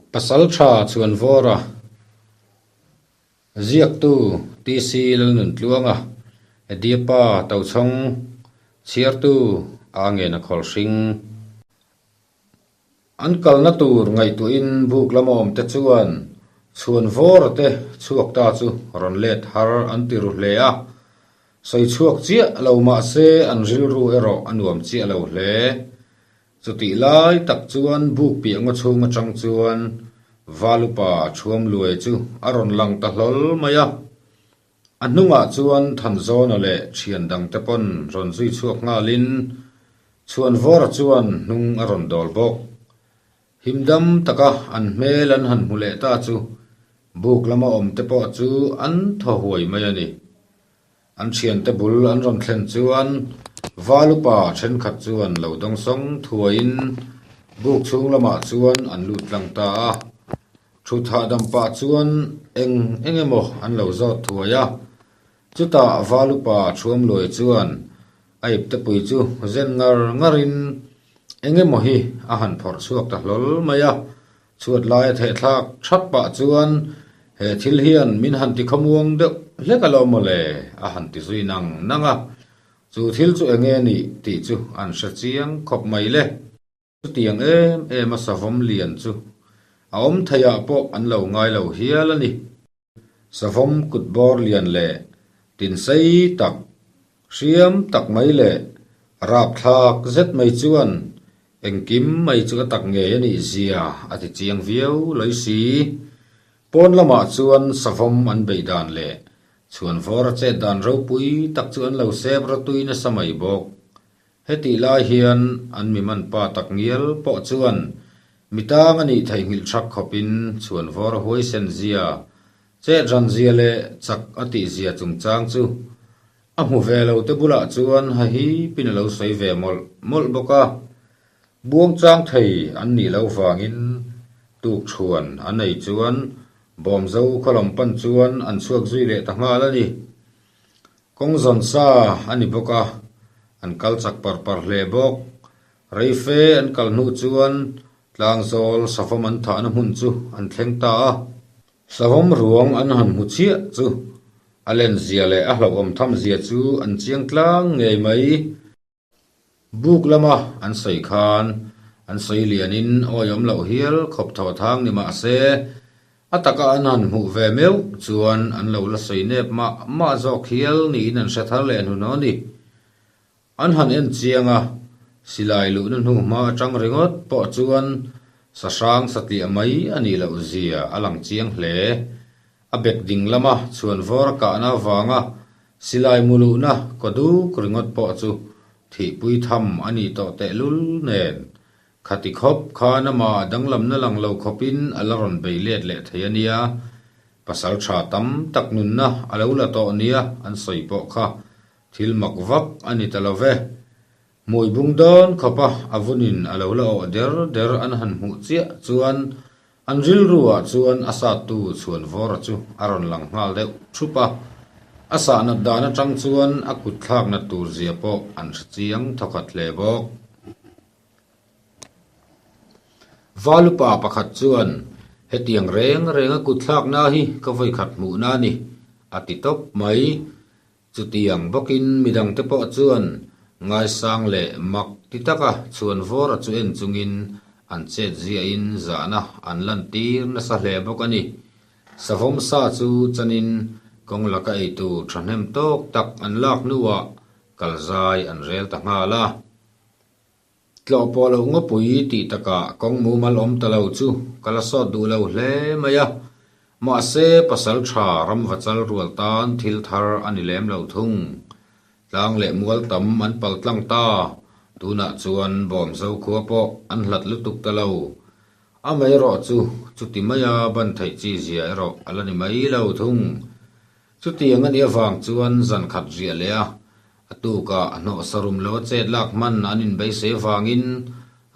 Pasaltha Chhuanvawra, Ziaktu TC Lalnuntluanga, Ediapa Tochhawng, Chhiartu A Ngena Khawlhring. An kalna tur ngaihtuahin buk lama awmte chuan Chhuanvawra te chhuak ta chu rawn let har an ti ru hle a, sawi chhuak chiah lo mah se an rilru erawh a nuam chiah lo hle. Chutih lai tak chuan buk piah ngaw chhung atang chuan Valupa Thuam Luai chu a rawn lang ta hlawl mai a. A hnungah chuan Thanzawna leh thian dangte pawn rawn zui chhuak nghalin Chhuanvawra chuan hnung a rawn dawl bawk. Himdam taka an hmel an han hmu leh ta chu buk lama awmte pawh chu an thaw huai mai a ni. An thiante bul an rawn thlen chuan Valupa thenkhat chuan lo dawngsawng thuaiin buk chhung lamah chuan an lut tlang ta a. Thut hahdam pah chuan eng eng emaw an lo zawt thuai a. Chutah Valupa Thuamluai chuan a iptepui chu zen ngar ngarin eng emaw hi a han phawrh chhuak ta hlawl mai a. Chhuat laia thehthlak that pah chuan he thil hian min han ti khawmuang deuh hlek a lo maw le? a han ti zui nang nang a. Chu thil chu enge nih tih chu an hre chiang khawp mai le. Chutiang em em a savawm lian chu a awm theiah pawh an lo ngai lo hial a ni. Savawm kut bawr lian leh tin sei tak, hriam tak mai leh rapthlak zet mai chuan engkim mai chu a tak ngei a nih zia a ti chiang viau lawi si. Pawn lamah chuan savawm an beih dan leh chhuanvawr a chet dan ropui tak chu an lo sep rawtui nasa mai bawk. Hetih lai hian an mi man pa tak ngial pawh chuan mi tang a nih theihnghilh thak khawpin chhuanvawr a huaisen zia, chet ran zia leh chak a tih zia chungchang chu a hmu ve lo te bulah chuan hahipin a lo sawi ve mawlh mawlh bawk a. Buang chang thei an nih loh vangin tuk chhuan an ei chuan Bawmzo khaw lam pan chuan an chhuak zui leh ta nghal a ni. Kawng zawn sa a ni bawk a, an kal chak par par hle bawk. Rei fe an kal hnu chuan tlangzawl savawm an thahna hmun chu an thleng ta a. Savawm ruang an han hmu chiah chu a len zia leh a hlauhawm tham zia chu an chiang tlang ngei mai. Buk lama an sawi khan an sawi lianin awiawm loh hial khawp thaw thang ni mah se, a taka an han hmuh ve meuh chuan an lo la sawi nep mah mah zawk hial niin an hre thar leh hnuhnawh a ni. An han en chiang a, silai luhna hnu hma atang ringawt pawh chuan sahrang satliah mai a nih loh zia a lang chiang hle. A bek ding lama chhuanvawr a kahna avanga silai mu luhna kaw duk ringawt pawh chu thihpui tham a nih tawh tehlul nen, khati khawp khan amah danglamna lang lo khawpin a la rawn bei let leh thei a nia. Pasal tha tam tak nunna a lo la tawh nia an sawi pawh kha thil mak vak a ni ta lo ve. Hmui bung dawn khawpa a vunin a lo la awh der der an han hmuh chiah chuan an rilru ah chuan a sattu Chhuanvawra chu a rawn lang nghal deuh thup a. A sah nat dan atang chuan a kut thlak nat tur zia pawh an hre chiang thawkhat hle bawk. Valupa pakhat chuan, Hetiang reng renga kut thlakna hi ka vawikhat hmuhna a ni, a ti tawp mai. Chutiang bawkin midangte pawh chuan ngaisang leh mak ti taka chhuanvawra chu en chungin an chet ziahin zahna an lantir nasa hle bawk a ni. Savawm sa chu chanin kawng laka eitur thahnem tawk tak an lak hnuah kalzai an rel ta nghal a. Tlawh pawh loh ngawpui tih takah kawng mumal awm ta lo chu ka la sawt duh lo hle mai a, mahse pasal tha ram va chal rual tan thil thar a ni lem lo thung. Tlang leh mual tam an pal tlang ta, tunah chuan Bawmzo khua pawh an hlat lutuk ta lo. Amaherawh chu chuti maia ban theih chi zia erawh a la ni mai lo thung. Chutiang a nih avang chuan zan khat riah leh a, a tukah hnawh sarum lo a chet lak hman an inbeisei avangin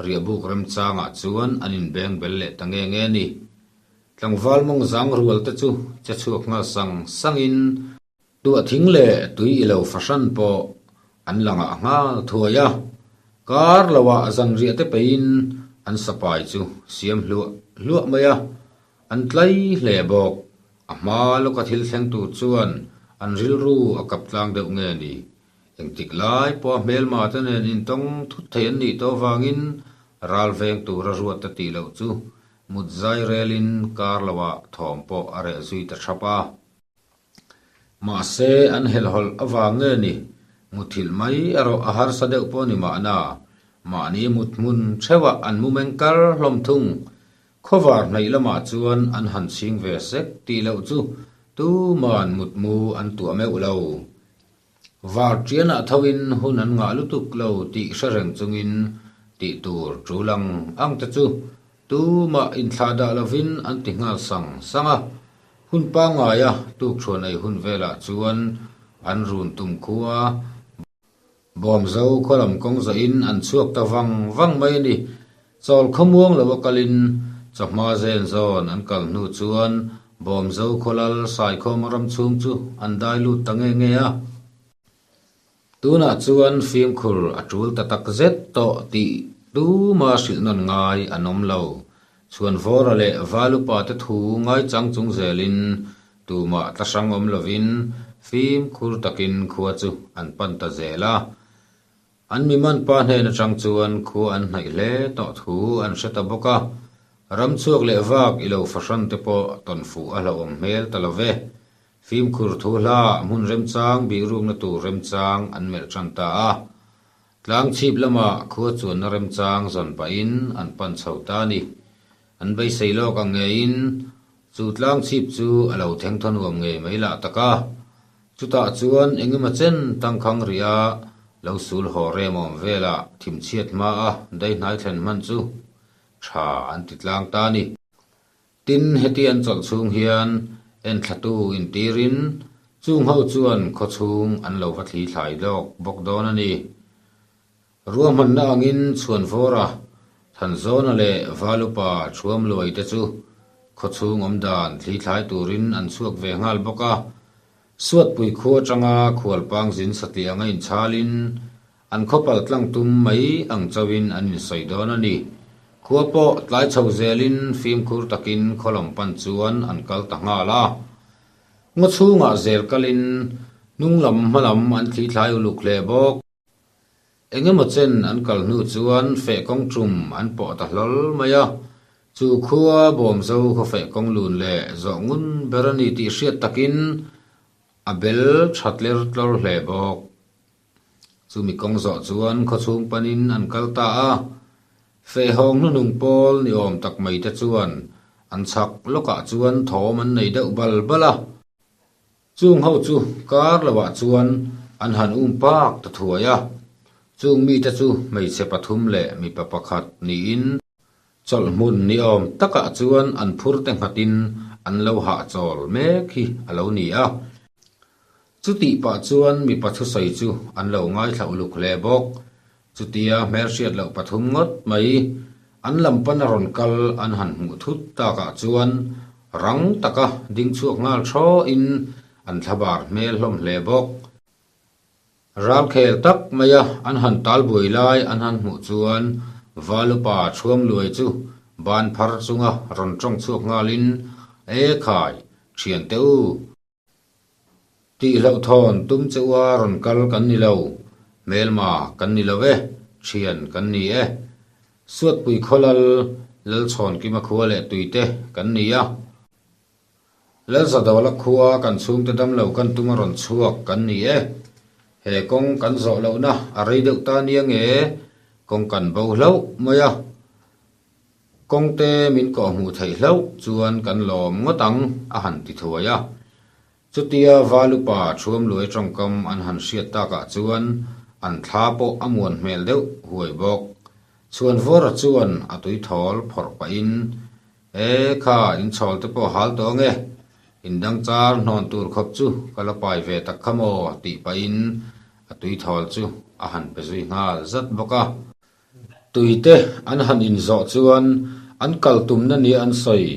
riahbuk remchangah chuan an inbeng bel leh ta nge nge a ni. Tlangval mawng zang rual te chu che chhuak nghal sang sangin, tuah thing leh tui i lo fahran pawh an langah nghal thuai a, kar loah zanriah te peiin. an sapai chu siam hluah hluah mai a, an tlai hle bawk. A hma lawka thil thleng tur chuan an rilru a kap tlang deuh nge ni? Engtik lai pawha hmelma te nen intawng thut thei an nih tawh vangin ral veng tura ruat ta tih loh chu mut zai relin kar loah thawm pawh a reh zui ta thap a. Mahse, an helhhawlh avang nge ni? Muthilh mai erawh a harsa deuh pawh ni mahna, mahni mut hmun theuhah an mu meng kar hlawm thung. Khawvar hnaih lamah chuan an han chhing ve sek tih loh chu tuman mutmu an tuah meuh lo. Var ṭianah thoin hun an ngah lutuk lo tih hre reng chungin tih tur ṭul ang ang te chu tumah inthlah dah lovin an ti nghal sang sang a. Hun pangngaia tukṭhuan ei hun velah chuan an run tum khua Bawmzo khaw lam kawng zawhin an chhuak ta vang vang mai a ni. Chawl khawmuang lo a kalin chawhma zen zawn an kal hnu chuan Bawmzo khaw lal Saikhawma ram chhung chu an dai lut ta nge nge a. Tunah chuan fimkhur a tul ta tak zet tawh tih tuma hrilh nawn ngai an awm lo. Chhuanvawra leh Valupa te thu ngaichang chung zelin tumah tla hrang awm lovin fimkhur takin khua chu an pan ta zel a. An mi man pa hnen atang chuan khua an hnaih hle tawh thu an hre ta bawk a, ram chhuak leh vak i lo fahran te pawh tawn fuh a hlauhawm hmel ta lo ve. Fimkhur thu hla hmun remchang bihrukna tur remchang an melh tan ta a. Tlang chhip lamah khua chuanna remchang zawn pahin an pan chho ta a ni. An beisei lawk ang ngeiin chu tlang chhip chu a lo theng thaw nuam ngei mai lah tak a. Chutah chuan engemaw chen tangkhang rih a lo sul haw rem awm velah thimchhiat hma a daihnai thlen hman chu tha an ti tlang ta a ni. Tin, heti an chawlh chhung hian enthlatu intirin chung ho chuan khawchhung an lo va thli thlai lawk bawk dawn a ni. Ruahmanna angin Chhuanvawra, Thanzawna leh Valupa Thuamluai te chu khawchhung awm dan thli thlai turin an chhuak ve nghal bawk a. Suatpui khua atanga khualpang zin satliah anga inchhalin An khawpal tlang tum mai ang chauhin an insawi dawn a ni. Khua pawh tlai chho zelin fimkhur takin khaw lam pan chuan an kal ta nghal a. Ngaw chhungah zel kalin hnung lam hma lam an thli thlai uluk hle bawk. Eng emaw chen an kal hnu chuan feh kawng tum an pawh ta hlawl mai a. Chu khua Bawmzo khaw feh kawng lun leh zawh ngun ber a ni tih hriat takin a bel tha tler tlawr hle bawk. Chumi kawng zawh chuan khawchhung panin an kal ta a, fehhawng hnunung pawl ni awm tak mai te chuan an chhak lawkah chuan thawm an nei deuh bal bal a. Chung ho chu kar loah chuan an han um pak ta thuai a, chung mite chu hmeichhe pathum leh mipa pakhat niin chawlhhmun ni awm takah chuan an phur te nghatin an lo hahchawl mek hi a lo ni a. Chutih pah chuan mipa thusawi chu an lo ngaithla uluk hle bawk. Chutia hmelhriat loh pathum ngawt mai an lam pana rawn kal an han hmuh thut takah chuan rang taka ding chhuak nghal thawhin an thlabar hmel hlawm hle bawk. Ralkhel tak maia an han tal buai lai an han hmuh chuan Valupa Thuamluai chu ban phar chunga rawn tawng chhuak nghalin, E khai, thiante u! Tih hlauhthawn tum che ua rawn kal kan ni lo, hmelma kan ni lo e, thian kan ni e. Suatpui khawlal Lalchhawnkima khua leh tuite kan ni a. Lalzadawla khua kan chhungte damlo kan tum a rawn chhuak kan ni e. He kawng kan zawh lohna a rei deuh ta nia nge, kawng kan bo hlauh mai a. Kawngte min kawhhmuh theih hlauh chuan kan lawm ngawt ang a han ti thuai a. Chutia Valupa Thuamluai tawngkam an han hriat takah chuan an thla pawh a muan hmel deuh huai bawk. Chhuanvawra chuan a tuithawl phawrh pahin, E kha, inchhawl te pawh hal tawh ange, indang char hnawn tur khawp chu ka la pai ve tak kha maw tih pahin a tuithawl chu a han pe zui nghal zat bawk a. Tuite an han inzawh chuan an kal tumna nia an sawi.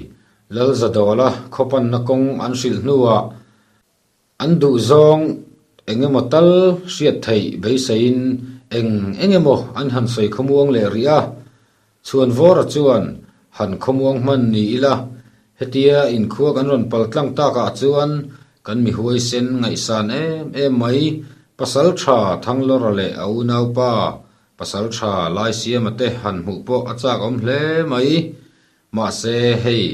Lalzadawla khawpanna kawng an hrilh hnuah an duhzawng eng emaw tal hriat theih beiseiin eng eng emaw an han sawi khawmuang leh rih a. Chhuanvawra chuan han khawmuang hman ni ila, hetia inkhua kan rawn pal tlang takah chuan kan mi huaisen ngaihsan em em mai, Pasalṭha Thanglawra leh a unaupa Pasalṭha Laisiama te han hmuh pawh a chak awm hle mai. Mahse, hei,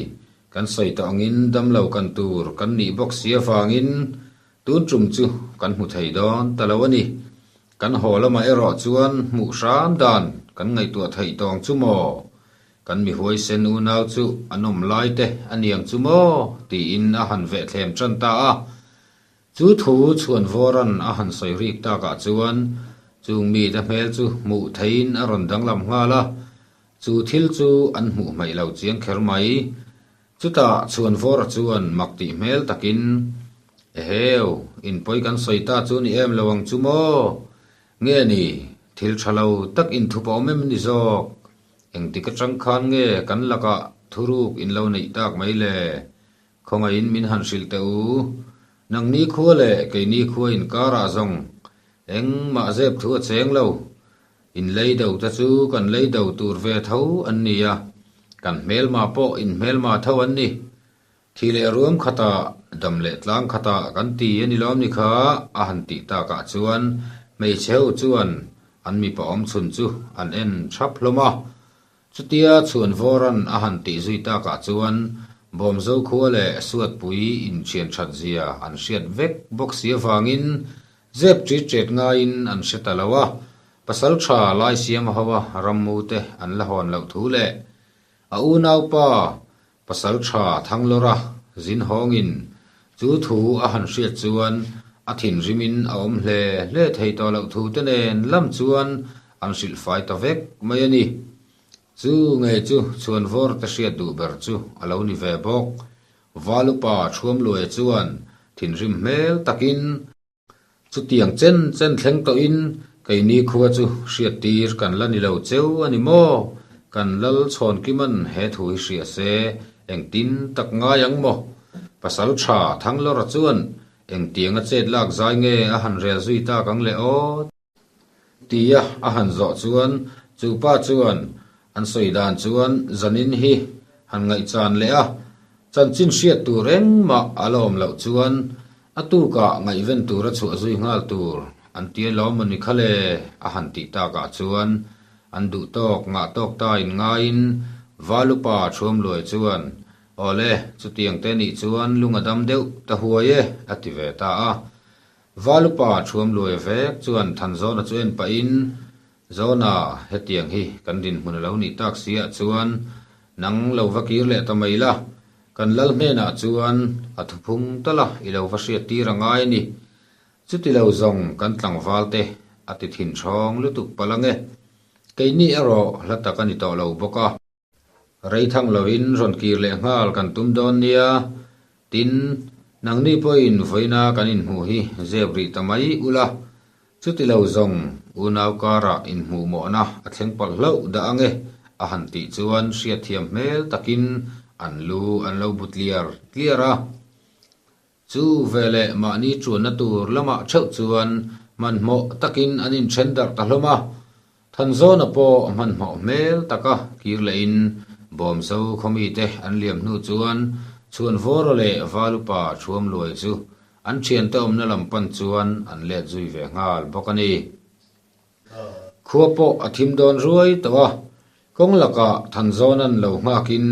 kan sawi tawh angin damlo kan tur kan nih bawk si avangin tun tum chu kan hmu thei dawn ta lo a ni. Kan haw lamah erawh chuan hmuh hram dan kan ngaihtuah theih tawng chu maw? Kan mi huaisen unau chu an awm lai te a niang chu maw? tiin a han vehthlem tan ta a. Chu thu Chhuanvawra'n a han sawi rik takah chuan chung mite hmel chu hmuh theihin a rawn danglam nghal a, chu thil chu an hmuh hmaih lo chiang kher mai. Chutah Chhuanvawra chuan mak tih hmel takin, Eheu, in pawi kan sawi ta chu ni em lo ang chu maw? Nge ni, thil tha lo tak inthup a awm em ni zawk? Engtik atang khan nge kan lakah thuruk in lo neih tak mai le? Khawngaihin min han hrilh teh u. Nangni khua leh keini khua inkarah zawng engmah zep thu a cheng lo. In lei do te chu kan lei do tur ve tho an ni a, kan hmelma pawh in hmelma tho an ni. Thi leh ruam khatah, dam leh tlang khatah kan ti a ni lawm ni kha a han tih takah chuan hmeichhe ho chuan an mipa awmchhun chu an en thap hlawm a. Chutia Chhuanvawra'n a han tih zui takah chuan Bawmzo khua leh Suatpui inthian that zia an hriat vek bawk si avangin zep ṭit ṭet ngaiin an hre ta lo a, Pasalṭha Laisiama hoa rammu te an la hawn loh thu leh a unaupa Pasalṭha Thanglawra zin hawngin chu thu a han hriat chuan a thinrimin a awm hle hle thei tawh loh thu te nen lam chuan an hrilh fai ta vek mai a ni. Chu ngei chu chhuanvawr te hriat duh ber chu a lo ni ve bawk. Valupa Thuamluaia chuan thinrim hmel takin, Chutiang chen chen thleng tawhin keini khua chu hriattir kan la ni lo cheu a ni maw? Kan lal chhawn Kiman he thu hi hria se engtin tak ngai ang maw? Pasal tha Thanglawra chuan engtianga chet lak zai nge a han rel zui tak ang le aw? Tia a han zawh chuan chu pa chuan an sawi dan chuan zanin hi han ngaihchan leh a, chanchin hriat tur engmah a la awm loh chuan a tukah ngaihven tura chhuah zui nghal tur an tia lawm maw ni kha le a han tih takah chuan an duh tawk ngah tawk ta in ngaiin Valupa Thuamluai chuan Awle, chutiang te nih chuan lung a dam deuh ta huai e a ti ve ta a. Valupa Thuamluai vek chuan Thanzawna chu en pahin, Zawna, hetiang hi kan dinhmun a lo nih tak si ah chuan nang lo va kir leh ta mai la, kan lal hnenah chuan a thuphung tal a i lo va hriat tir a ngai a ni. Chuti lo zawng kan tlangval te a ti thin ṭhawng lutuk palh ange. Keini erawh hla tak a ni tawh lo bawk a. Rei thang lovin rawn kir leh nghal kan tum dawn nia, tin, nangni pawhin vawiina kan inhmuh hi zep rih ta mai ula, chuti lo zawng unau karah inhmuh mawhna a thleng palh hlauh dah ange a han tih chuan hriatthiam hmel takin an lu an lo bu tliar tliar a. Chu veleh mahni chuanna tur lamah theuh chuan hmanhmawh takin an inthen darh ta hlawm a. Thanzawna pawh hmanhmawh hmel taka kir lehin Bawmzo khawmite an liam hnu chuan Chhuanvawra leh Valupa Thuamluai chu an thiante awmna lam pan chuan an let zui ve nghal bawk a ni. Khua pawh a thim dawn ruai tawh a, kawng lakah Thanzawna'n lo nghakin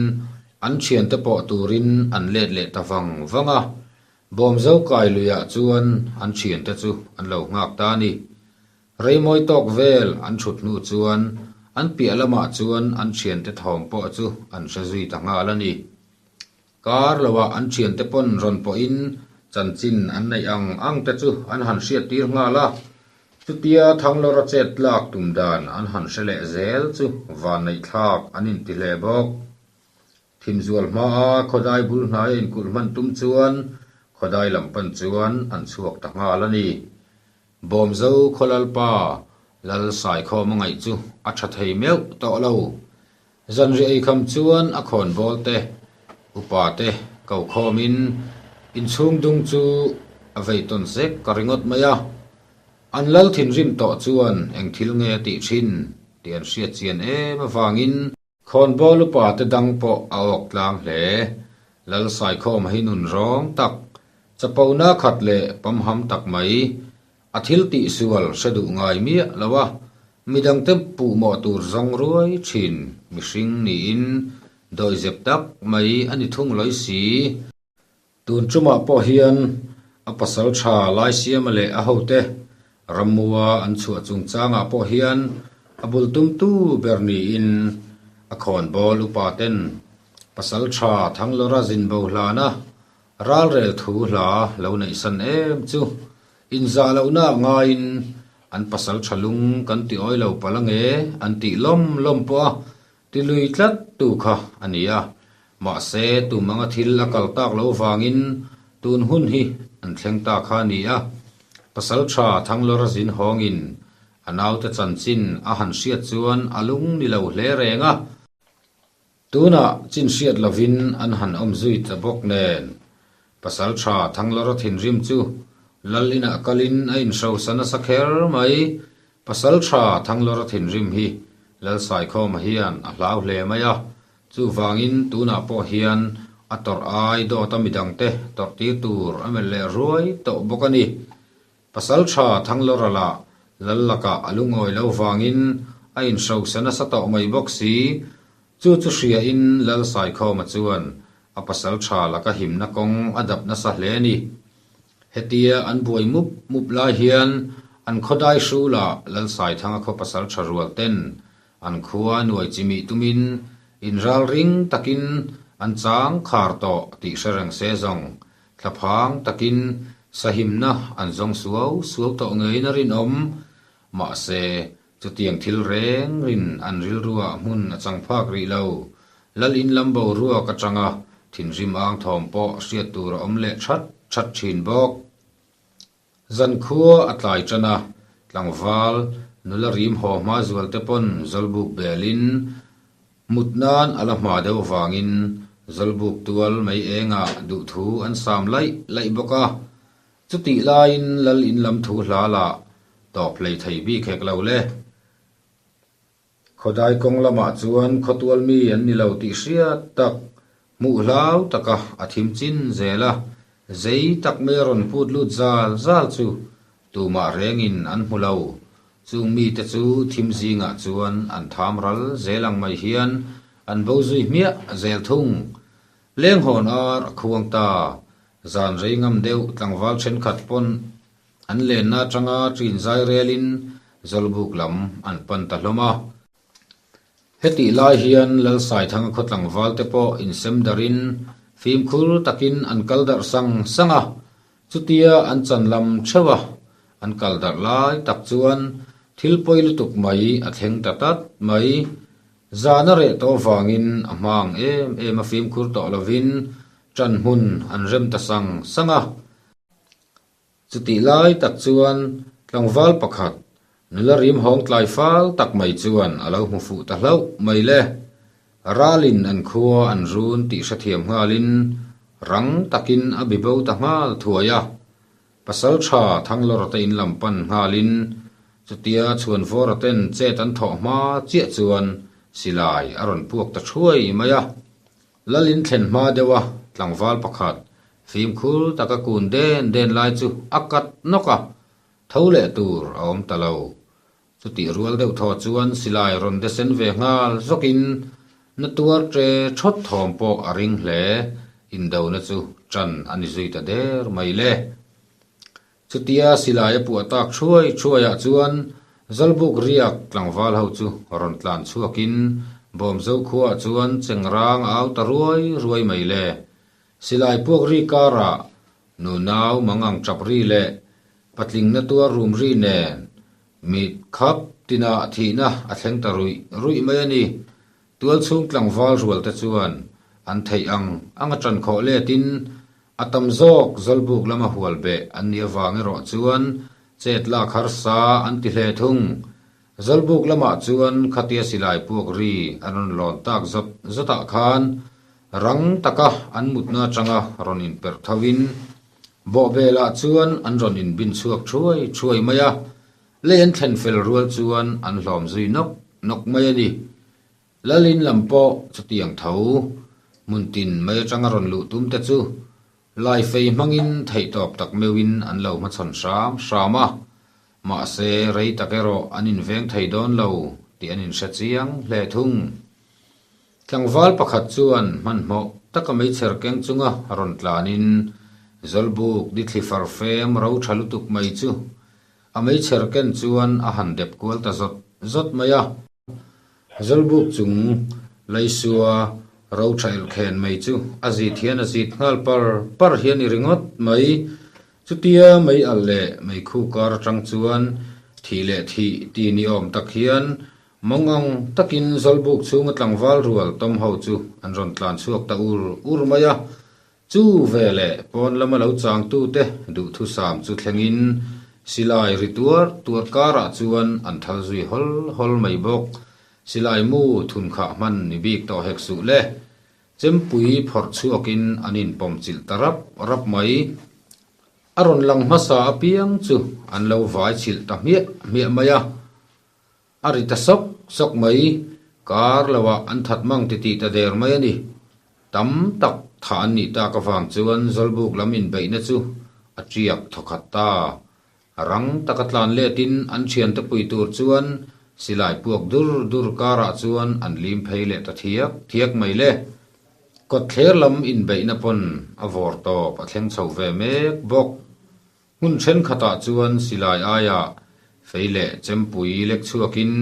an thiante pawh turin an let leh ta vang vang a, Bawmzo kai luiah chuan an thiante chu an lo nghak ta a ni. Reimawi tawk vel an thut hnu chuan an piah lamah chuan an thiante thawm pawh chu an hre zui ta nghal a ni. Kar loah an thiante pawn rawn pawhin chanchin an neih ang ang te chu an han hriattir nghal a, chutia Thanglawra chet tlak tum dan an han hre leh zel chu vanneihthlak an inti hle bawk. Thimzual hmaa khawdai bul hnaia inkulh hman tum chuan khawdai lam pan chuan an chhuak ta nghal a ni. Bawmzo khaw lalpa Lal Saikhawm a ngaih chu a tha thei meuh tawh lo. Zanriah eikham chuan a khawnbawl te, upa te ko khawmin inchhung dung chu a vei tawn zek ka ringawt mai a. An lal thinrim tawh chuan eng thil nge a tih thin tih an hriat chian em avangin. Khawnbawl upa te dang pawh a awk tlang hle. Lal Saikhawma hi nun rawng tak, chapona khat leh pamham tak mai, a thil tih sual hre duh ngai miah lo a, midangte puhmawh tur zawng ruai thin mihring niin dawihzep tak mai a ni thung lawi si. Tun tumah pawh hian a pasal tha Laisiama leh a hote Rammua an chhuah chungchangah pawh hian a bul tumtu ber niin a khawnbawl upa ten pasal tha Thanglawra zinbo hlana ralrel thu hla lo neihsan em chu inzah lohna ngaiin an pasal tha lung kan ti awi lo palh ange an tih lawm lawm pawh a Ti lui tlat tu kha a ni a, mahse tum anga thil a kal tak lo vangin tun hun hi an thleng ta kha a ni a. Pasal tha Thanglawra zin hawngin a naute chanchin a han hriat chuan a lung ni lo hle reng a. Tunah chin hriat lovin an han awm zui ta bawk nen Pasal tha Thanglawra thinrim chu Lal inah kalin a inhrosa nasa kher mai. Pasal tha Thanglawra thinrim hi Lal Saikhawma hian a hlau hle mai a, chuvangin tunah pawh hian a tawrh ai dawta midangte tawrh tir tur a melh leh ruai tawh bawk a ni. Pasal tha Thanglawra lah Lal lakah a lungawi lo vangin a inhrosa nasa tawh mai bawk si. Chu chu hriain Lal Saikhawma chuan a pasal tha laka himna kawng a dap nasa hle a ni. Hetia an buai mup mup lai hian an khawdai hrulah Lal Saithanga khaw pasal tha rual ten an khua nuai chimih tumin inral ring takin an chang khar tawh tih hre reng se zawng thlaphang takin sahimna an zawng suau suau tawh ngeiin a rinawm. Mahse, Chutiang thil reng rin an rilruah hmun a chang phak rih lo. Lal in lam boruak atanga thinrim ang thawm pawh hriat tur a awm leh that that thin bawk. Zankhua a tlai tan a, tlangval nula rim haw hma zual te pawn zawlbuk belin mut nan a la hma deuh vangin zawlbuk tual mei engah duhthu an sam laih laih bawk a. Chutih laiin Lal in lam thu hla lah tawp hlei thei bik hek lo le. Khawdai kawng lamah chuan khawtual mi an ni lo tih hriat tak, hmuh hlau taka a thim chin zel a, zei tak mai a rawn put lut zal zal chu tumah rengin an hmu lo. Chung mite chu thim zingah chuan an tham ral zel ang mai hian an bo zui hmiah zel thung. Lenghawn ar a khuang ta. Zan rei ngam deuh tlangval thenkhat pawn an lenna atanga ṭin zai relin Zawlbuk lam an pan ta hlawm a. Hetih lai hian Lalsaithanga khaw tlangval te pawh insem darhin fimkhur takin an kal darh sang sang a. Chutia an chan lam theuh a, an kal darh lai tak chuan thil pawi lutuk mai a thleng ta tlat mai. Zan a reh tawh avangin a hma ang em em a fimkhur tawh lovin ṭan hmun an rem ta sang sang a. Chutih lai tak chuan tlangval pakhat nula rim hawng tlai fal tak mai chuan a lo hmu fuh ta hlauh mai le. Ralin an khua an run tih hrethiam nghalin rang takin a bibo ta nghal thuai a. Pasal tha Thanglawra te in lam pan nghalin chutia Chhuanvawra ten chet an thawh hma chiah chuan silai a rawn puak ta thuai mai a. Lal in thlen hma deuh a tlangval pakhat fimkhur taka kun den den lai chu a kat nawk a, tho leh tur a awm ta lo. Chutih rual deuh thaw chuan silai rawn desen ve nghal zawkin na tuar ṭe ṭhawt thawm pawh a ring hle, indona chu ṭan a ni zui ta der mai le. Chutia silai a puah tak ṭhuai ṭhuaiah chuan Zawlbuk riak tlangval ho chu rawn tlan chhuakin Bawmzo khuaah chuan chengrang a au ta ruai ruai mai le. Silai puak ri karah nunau mangang ṭap ri leh patling na tuar rum ri nen mit khap tinah thihna a thleng ta ruih ruih mai a ni. Tualchhung tlangval rual te chuan an theih ang anga ṭan khawh letin a tam zawk Zawlbuk lama hual beh an nih avang erawh chuan chet lak harsa an ti hle thung. Zawlbuk lamah chuan khatia silai puak ri an rawn lawn tak zawt zawtah khan rang taka an mutna atanga rawn inperh thovin bawhbelah chuan an rawn inbin chhuak thuai thuai mai a, lei an thlen fel rual chuan an hlawm zui nawk nawk mai a ni. Lalin lam pawh chutiang tho, hmun tin mai atanga rawn luh tum te chu Laifei hmangin theihtawp tak meuhin an lo hmachhawn hram hram a, mahse rei tak erawh an inveng thei dawn lo tih an inhre chiang hle thung. Tlangval pakhat chuan hmanhmawh taka meichher keng chunga rawn tlanin Zawlbuk nithli farfem ro tha lutuk mai chu a meichher ken chuan a han dep kual ta zawt zawt mai a. Zawlbuk chung Laisua ro tha elkhen mai chu a zit hian a zit nghal par par hian i ringawt mai. Chutia mei alh leh meikhu kar atang chuan thih leh thih ti ni awm tak hian Mawng ang takin Zawlbuk chhunga tlangval rual tawm ho chu an rawn tlan chhuak ta ur ur mai a, chu veleh pawn lama lo changtute duhthusam chu thlengin silai ri tuar tuar karah chuan an thal zui hawl hawl mai bawk. Silai mu thun khah hman ni bik tawh hek suh le. Chempui phawrh chhuakin an inpawm chilh ta rap rap mai. A rawn lang hmasa apiang chu an lo vai chilh ta hmiah hmiah mai a. A ri ta sawk sawk mai, kar loah an that mang ti tih ta der mai a ni. Tam tak thah an nih tak avang chuan Zawlbuk lam inbeihna chu a tiak thawkhat ta. Rang taka tlan letin an thiante pui tur chuan silai puak dur dur karah chuan an lim phei leh ta thiak thiak mai le. Kawtthler lam inbeihna pawn a vawr tawp a thleng chho ve mek bawk. Hmun thenkhatah chuan silai aia fei leh chempui lek chhuakin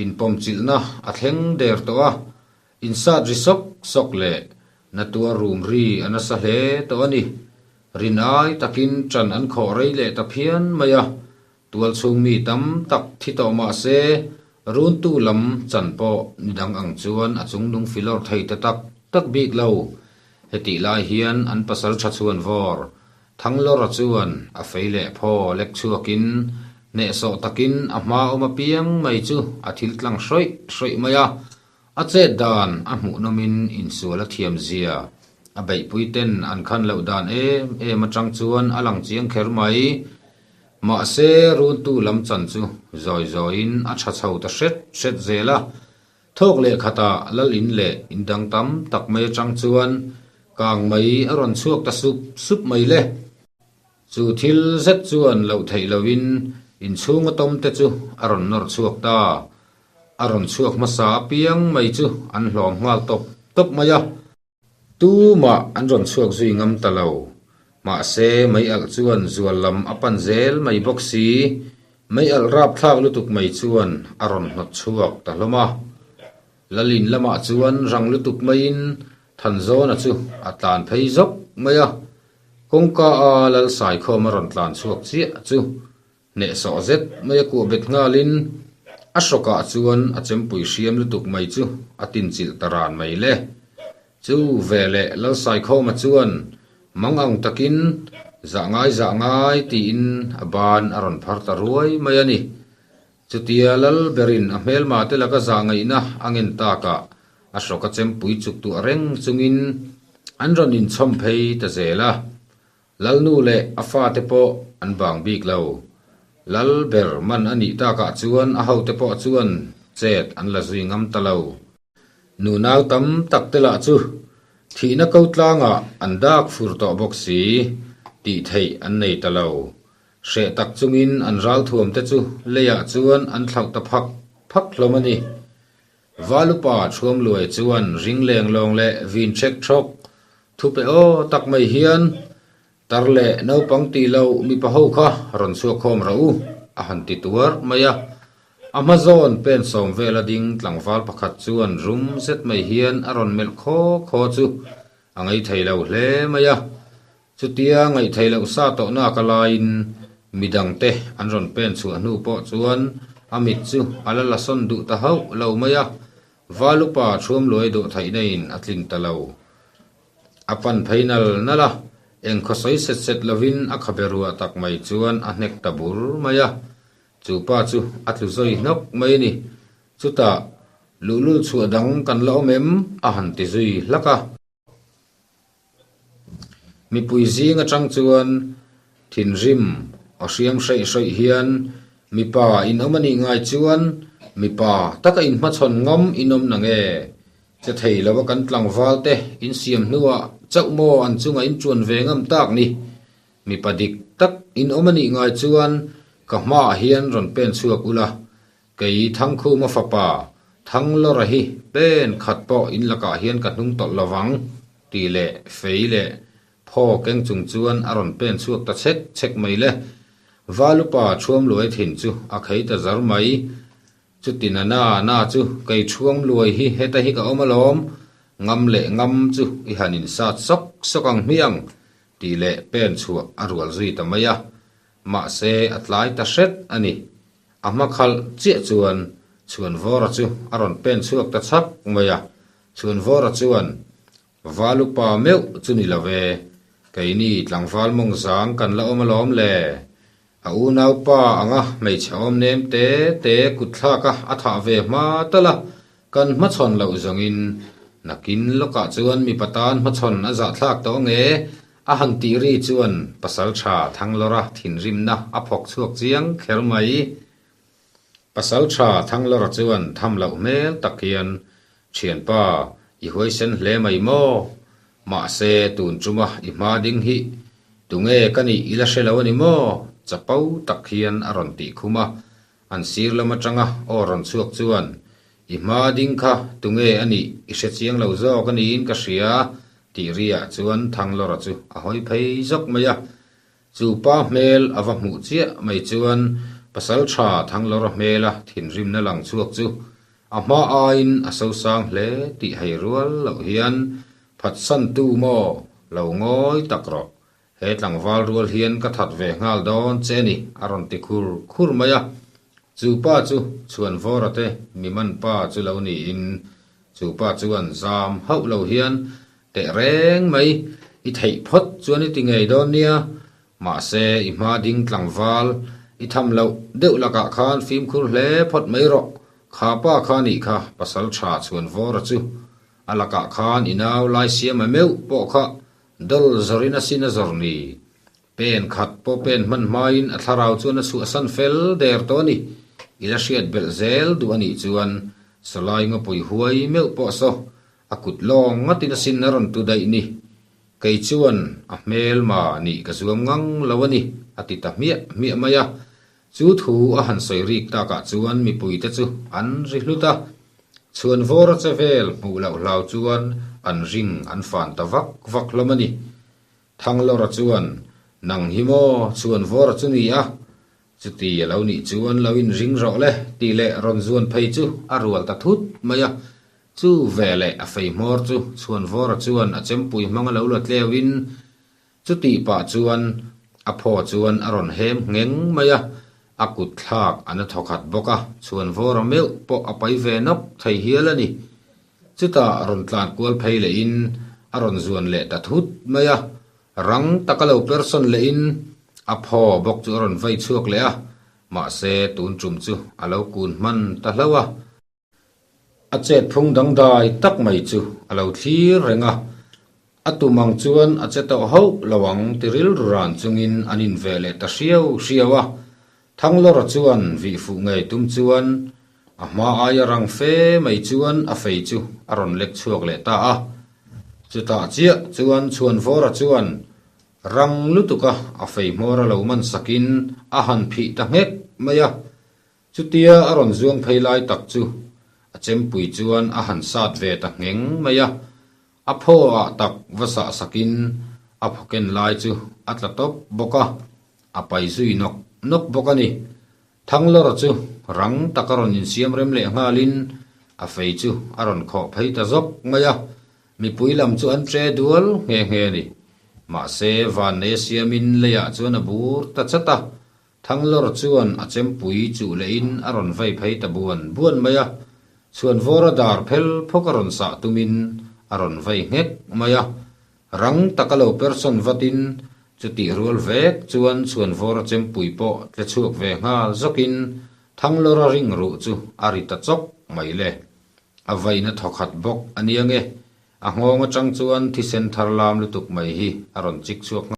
inpawmchilhna a thleng der tawh a, insat ri sawk sawk leh na tuar rum ri a nasa hle tawh a ni. Rin ai takin ṭan an khawh rei leh ta phian mai a, tualchhung mi tam tak thi tawh mah se runtu lam chan pawh ni dang ang chuan a chungnung filawr thei ta tak tak bik lo. Hetih lai hian an pasal ṭha chhuan vawr Thanglawra chuan a fei leh phaw lek chhuakin hnehsawh takin a hma awm apiang mai chu a thil tlang hrawih hrawih mai a, a chet dan a hmuhnawmin insual a thiam zia a beihpui ten an khan loh dan em em atang chuan a lang chiang kher mai. Mahse runtu lam chan chu zawi zawiin a tha chho ta hret hret zel a, Thawk leh khatah lal in leh in dang tam tak mai atang chuan kang mai a rawn chhuak ta sup sup mai le. Chu thil zet chuan loh theih loin inchhunga tawm te chu a rawn nawr chhuak ta. A rawn chhuak hmasa apiang mai chu an hlawm nghal tawp tawp mai a. Tumah an rawn chhuak zui ngam ta lo. Mahse, mei alh chuan zual lam a pan zel mai bawk si. Mei alh rapthlak lutuk mai chuan a rawn hnawt chhuak ta hlawm a. Lalin lamah chuan rang lutuk maiin Thanzawna chu a tlan phei zawk mai a. Kawngka a Lalsaikhawm a rawn tlan chhuak chiah chu Hnehsawh zet mai a kuah bet nghalin a hrawkah chuan a chempui hriam lutuk mai chu a tinchilh ta ran mai le. Chu veleh Lalsaikhawma chuan mang ang takin zah ngai zah ngai tiin a ban a rawn phar ta ruai mai a ni. Chutia Lal berin a hmelma te laka zah ngaihna a ngen takah a hrawka chempui chuk tuah reng chungin an rawn inchhawm phei ta zel a. Lalnu leh a fate pawh an bang bik lo. Lal ber man a nih takah chuan a hote pawh chuan chet an la zui ngam ta lo. Nunau tam tak te lah chu thihna ko tlangah an dak fur tawh bawk si, tih theih an nei ta lo. Hreh tak chungin an ralthuam te chu leiah chuan an thlauh ta phak phak hlawm a ni. Valupa Thuamluai chuan ring leng lawng leh vin ṭhek ṭhawk thu pe aw tak mai hian tar leh naupang tih loh mipa ho kha rawn chhuak khawm rawh u a han ti tuar mai a. A hma zawn pen sawm vela ding tlangval pakhat chuan rum zet mai hian a rawn melh khaw khaw chu a ngaithei lo hle mai a. Chutia ngaihtheih loh sa tawh nak a laiin midangte an rawn pen chhuah hnu pawh chuan a mit chu a la la sawn duh ta hauh lo mai a, Valupa Thuamluai dawhtheihna in a tlin ta lo. A pan phei nal nal a, eng khawsawi set set lovin a khabe ruah tak mai chuan a hnek ta bur mai a, chu pa chu a tlu zawi hnawk mai a ni. Chutah, Luhlul chhuah dang kan la awm em? a han ti zui hlak a. Mipui zing atang chuan thinrim aw hriam hreih hreih hian mipa in awm a nih ngai chuan Mipa taka inhmachhawn ngam in awm na nge? Che thei lova kan tlangval te insiam hnuah chauh maw an chunga in ṭuan ve ngam tak ni? Mipa dik tak in awm a nih ngai chuan ka hmaah hian rawn pen chhuak ula, kei Thangkhuma fapa Thanglawra hi pen khat pawh in lakah hian ka hnung tawlh lovang tih leh fei leh phaw keng chung chuan a rawn pen chhuak ta chhek chhek mai le. Valupa Thuamluai thin chu a khei ta zar mai. Chuti na na na chu kei Thuamluai hi heta hi ka awm alawm, ngam leh ngam chu i han insat sawk sawk ang hmiang tih leh pen chhuah a rual zui ta mai a, mahse a tlai ta hret a ni. A hma khalh chiah chuan Chhuanvawra chu a rawn pen chhuak ta chhak mai a, Chhuanvawra chuan, Valupa meuh chu ni lo e, keini tlangval mawng zang kan la awm alawm le. A unaupa anga hmeichhe awm nem te te kutthlak a a thah ve hma tal a, kan hmachhawn loh zawngin nakin lawkah chuan mipa tan hmachhawn a zahthlak tawh nge? A han tih ri chuan Pasaltha Thanglawra thinrimna a phawk chhuak chiang kher mai. Pasaltha Thanglawra chuan tham loh hmel tak hian, Thianpa, i huaisen hle mai maw? Mahse, tun chuma i hma ding hi tunge ka nih i la hre lo a ni maw? Chapo tak hian a rawn tih khum a, an sir lam atanga aw rawn chhuak chuan, I hma ding kha tunge a nih i hre chiang lo zawk a niin ka hria, tih riah chuan Thanglawra chu a hawi phei zawk mai a. Chu pa hmel a va hmuh chiah mai chuan pasal tha Thanglawra hmela thinrimna lang chhuak chu a hma aiin a sosang hle tih hei rual loh hian phatsantu maw lo ngawi tak rawh. He tlangval rual hian ka that ve nghal dawn che ni a rawn ti khur khur mai a. Chu pa chu Chhuanvawra te mi man pa chu lo niin chu pa chuan zam hauh lo hian Teh reng mai, i theih phawt chuan i ti ngei dawn nia, mahse i hma ding tlangval, i tham loh deuh lakah khan fimkhur hle phawt mai rawh, kha pa kha nih kha pasal tha chhuan vawra chu, a lakah khan i nau lai siama meuh pawh kha dawl zawrin a sin a zawr ni, pen khat pawh pen hman hmain a thlarau chuan a chhuahsan fel der tawh a ni, i la hriat belh zel duh a nih chuan sawlai ngawpui huai meuh pawh saw A kut lawng ngatin a sin a rawn tu daih ni. Kei chuan a hmelma nih ka zuam ngang lo a ni, a ti ta hmiah hmiah mai a. Chu thu a han sawi rik takah chuan mipuite chu an ri hlut a. Chhuan vawr a che vel hmuh loh hlau chuan an ring an fan ta vak vak hlawm a ni. Thanglawra chuan, Nang hi maw chhuan vawr chu ni a? Chuti a lo nih chuan lo inring rawh le tih leh rawn zuan phei chu a rual ta thut mai a. Chu veleh a fei hmawr chu Chhuanvawra chuan a chempui hmang a lo la tleuhin chutih pah chuan a phaw chuan a rawn hem ngheng mai a, a kut thlak a na thawkhat bawk a, Chhuanvawra meuh pawh a pai ve nawk thei hial a ni. Chutah rawn tlan kual phei lehin a rawn zuan leh ta thut mai a, rang taka lo persawn lehin a phaw bawk chu a rawn vei chhuak leh a, mahse tun tum chu a lo kun hman ta hlauh a. A chet phung dangdai tak mai chu a lo thlir reng a, a tum ang chuan a che tawh hauh lo ang ti rilru ran chungin an inve leh ta hriau hriau a. Thanglawra chuan vih fuh ngei tum chuan a hma aia rang fe mai chuan a fei chu a rawn lek chhuak leh ta a. Chutah chiah chuan Chhuanvawra chuan rang lutuka a fei hmawr a lo man sakin a han phih ta nghek mai a. Chutia a rawn zuang phei lai tak chu a chempui chuan a han sat ve ta ngheng mai a, a phaw ah tak va sah sakin a phaw ken lai chu a tla tawp bawk a, a pai zui nawk nawk bawk a ni. Thanglawra chu rang tak a rawn insiam rem leh nghalin a fei chu a rawn khawh phei ta zawk mai a, mipui lam chu an che dual nghe nghe a ni. Mahse, vannei a siamin leiah chuan a bur ta chat a, Thanglawr chuan a chempui chuh lehin a rawn vei phei ta buan buan mai a, chhuanvawra dar phel phawk a rawn sah tumin a rawn vei nghek mai a. Rang taka lo persawn vatin chutih rual vek chuan chhuanvawra chempui pawh tle chhuak ve nghal zawkin Thanglawra ring ruh chu a ri ta chawk mai le. A vaina thawkhat bawk a nia nge, a nghawng atang chuan thisen thar lam lutuk mai hi a rawn chik chhuak nghal.